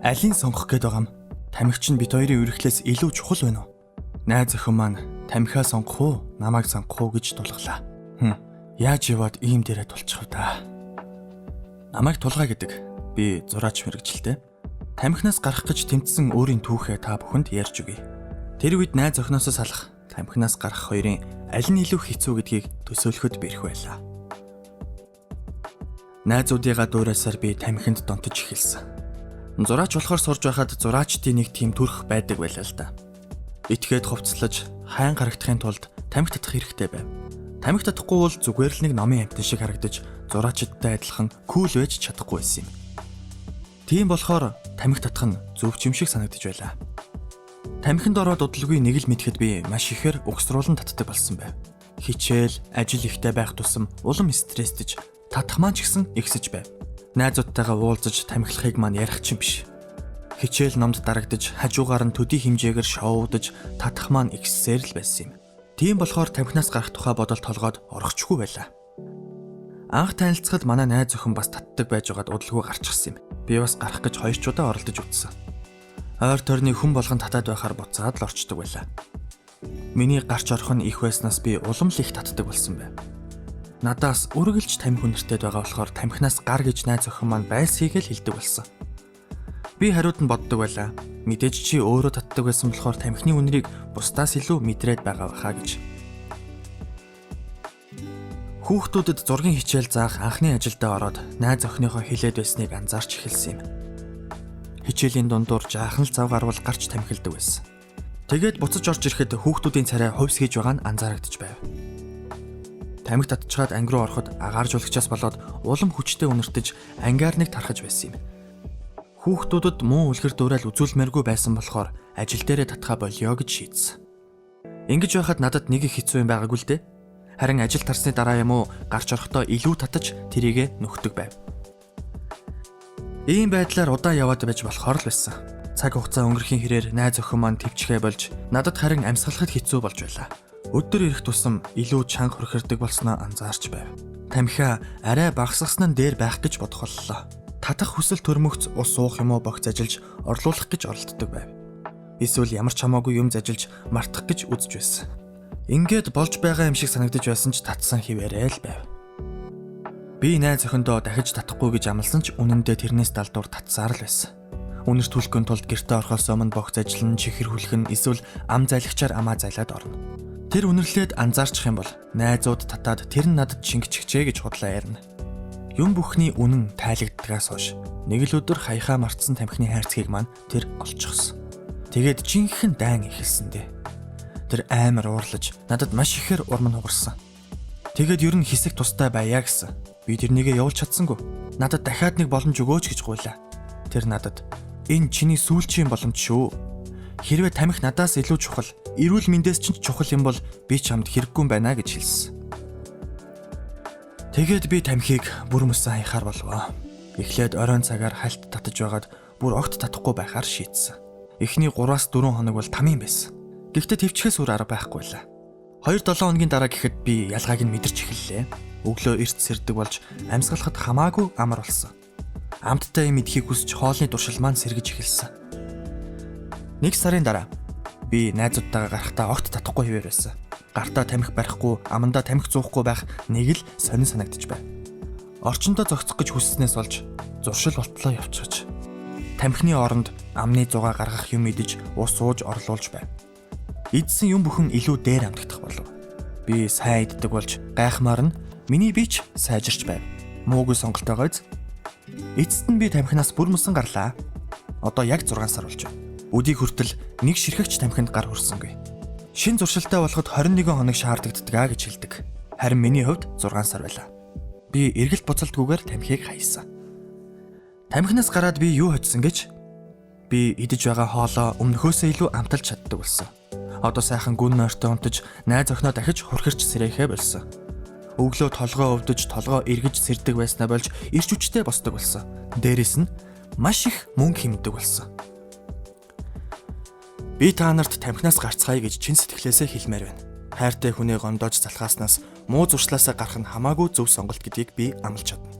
Алийг сонгох гээд байгаа юм? Тамхи чинь бит хоёрын үерхлээс илүү чухал байна уу? Найз охин маань тамхиа сонгох уу, намайг сонгох уу гэж тулглаа. Яаж яваад ийм дээрээ тулчих вэ та? Намайг тулгаа гэдэг. Би зураач мэрэгчлээ. Тамхинаас гарах гэж тэмцсэн өөрийн түүхээ та бүхэнд ярьж өгье. Тэр үед найз охиноосоо салах, тамхинаас гарах хоёрын аль нь илүү хэцүү гэдгийг төсөөлөхөд бэрх байлаа. Найзуудыгаа дуурайсаар би тамхинд донтож эхэлсэн. Зураач болохоор сурж байхад зураачдын нэг тийм төрх байдаг байлаа л да. Итгээд хувцлаж хайн гарагдахын тулд тамхи татах хэрэгтэй байв. Тамхи татахгүй бол зүгээр л нэг номын амьтан шиг харагдаж зураачдтай адилхан кул байж чадахгүй байсан юм. Тийм болохоор тамхи татах нь зөв юм шиг санагдаж байлаа. Тамхинд ороод удалгүй нэг л мэдхэд би маш ихээр угсруулан татдаг болсон байв. Хичээл, ажил ихтэй байх тусам улам стресстэж татах маань ч гэсэн ихсэж байв. Найзуудтайгаа уулзаж тамхилахыг маань ярих ч юм биш. Хичээл номд дарагдаж хажуугаар нь төдий хэмжээгээр шоудаж татах маань ихссээр л байсан юм. Тийм болохоор тамхинаас гарах тухай бодол толгойд орохчгүй байлаа. Анх танилцахад манай найз охин бас татдаг байж байгаад удалгүй гарчихсан юм. Би бас гарах гэж 2 ч удаа оролдож үзсэн. Ойр тойрны хүн болгон татаад байхаар буцаад л орчдөг байлаа. Миний гарч орох нь их байснаас би улам л их татдаг болсон байв. Надаас үргэлж тамхи үнэртэй байгаа болохоор тамхинаас гар гэж найз охин маань байлсхийгээл хэлдэг болсон. Би хариуд нь боддог байлаа. Мэдээж чи өөрөө татдаг байсан болохоор тамхины үнэрийг бусдаас илүү мэдрээд байгаа баха гэж. Хүүхдүүдэд зургийн хичээл заах анхны ажилдаа ороод найз охиныхоо хэлээд байсныг анзаарч эхэлсэн юм. Хичээлийн дундуур жаахан л зав гарвал гарч тамхилдаг байсан. Тэгээд буцаж орж ирэхэд хүүхдүүдийн царай хувьс хийж байгаа нь анзаарагдаж байв. Тамхи татчгаад анги руу ороход агааржуулагчаас болоод улам хүчтэй үнэртэж ангиар нэг тархаж байсан юм. Хүүхдүүдэд муу үлгэр дуурайл үзүүлмээргүй байсан болохоор ажил дээрээ татхаа болио гэж шийдсэн. Ингэж байхад надад нэг их хэцүү юм байгаагүй л дээ. Харин ажил тарсны дараа юм уу гарч орохдоо илүү татаж тэрийгэ нөхдөг байв. Ийм байдлаар удаан яваад байж болохоор л байсан. Цаг хугацаа өнгөрөхийн хэрээр найз охин маань төвчхээ болж надад харин амьсгалахад хэцүү болж байлаа. Өдөр ирэх тусам илүү чанга хөрхөрдөг болсноо анзаарч байв. Тамхиа арай багасгасан нь дээр байх гэж бодох боллоо. Татах хүсэл төрмөгц ус уух юм уу богц ажиллаж орлуулах гэж оролддог байв. Эсвэл ямар ч хамаагүй юм зажилж мартах гэж үзэж байсан. Ингээд болж байгаа юм шиг санагдаж байсан ч татсан хിവэрээ л байв. Би найз охиндоо дахиж татахгүй гэж амласан ч үнэндээ тэрнээс далдуур татсаар л байсан. Үнэртүүлэхийн тулд гэртээ орохоос өмнө богц ажиллан чихэр хүлэх нь эсвэл ам зайлагчаар амаа зайлаад орно. Тэр үнэрлээд анзаарчих юм бол найзууд татаад тэр нь надад шингэчихжээ гэж худлаа ярина. Юм бүхний үнэн тайлагддагаас хойш нэг л өдөр хаяхаа мартсан тамхины хайрцгийг маань тэр олчихсон. Тэгээд жинхэнэ дайн эхэлсэн дээ. Тэр амар уурлаж надад маш ихээр урам нь хугарсан. Тэгээд ер нь хэсэг тустай байя гэсэн. Би тэрнийгээ явуулж чадсангүй. Надад дахиад нэг боломж өгөөч гэж гуйлаа. Тэр надад энэ чиний сүүлчийн боломж шүү. Хэрвээ тамхи надаас илүү чухал, эрүүл мэндээс чинь чухал юм бол би чамд хэрэггүй юм байна гэж хэлсэн. Тэгээд би тамхиг бүр мөсөн хаяхаар болвоо. Эхлээд оройн цагаар хальт татаж байгаад бүр огт татахгүй байхаар шийдсэн. Эхний 3-4 хоног бол тамийн байсан. Гэхдээ төвчхээс өөр арга байхгүй лаа. 2-7 хоногийн дараа гэхэд би ялгааг нь мэдэрч эхэллээ. Өглөө эрт сэрдэг болж амьсгалахад хамаагүй амар болсон. Амттай юм идэхийг хүсч хоолны туршил маань сэргэж эхэлсэн. 1 сарын дараа би найзуудтайгаа гарахдаа огт татахгүй хэвээр байсан. Гартаа тамхи барихгүй, амандаа тамхи зуухгүй байх нэг л сонин санагдаж байв. Орчиндоо зогцох гэж хүсснээс болж зуршил болтлоо явчихж. Тамхины оронд амны зугаа гаргах юм идэж, ус ууж орлуулж байв. Идсэн юм бүхэн илүү дээр амтагдах болов. Би сайн иддэг болж гайхмаар нь миний бие ч сайжирч байв. Муугүй сонголт байгаа биз? Эцэст нь би тамхинаас бүр мөсөн гарлаа. Одоо яг 6 сар болж байна. Өдийг хүртэл нэг ширхэгч тамхинд гар хүрсэнгүй. Шин зуршилтай болоход 21 хоног шаардагддаг а гэж хэлдэг. Харин миний хувьд 6 сар байлаа. Би эргэлт буцалтгүйгээр тамхиг хайсан. Тамхинаас гараад би юу хоцсон гэж? Би идэж байгаа хоолоо өмнөхөөсөө илүү амталж чаддаг болсон. Одоо сайхан гүн нойртой унтаж найз охиноо дахиж хурхирч сэрэхээ болсон. Өглөө толгой өвдөж толгой эргэж сэрдэг байснаа болж ирч хүчтэй босдог болсон. Дээрээс нь маш их мөнгө хэмнэдэг болсон. Би та нарт тамхинаас гарцгаая гэж чин сэтгэлээсээ хэлмээр байна. Хайртай хүнээ гондоож залхааснаас муу зуршлаасаа гарах нь хамаагүй зөв сонголт гэдгийг би амлаж чадна.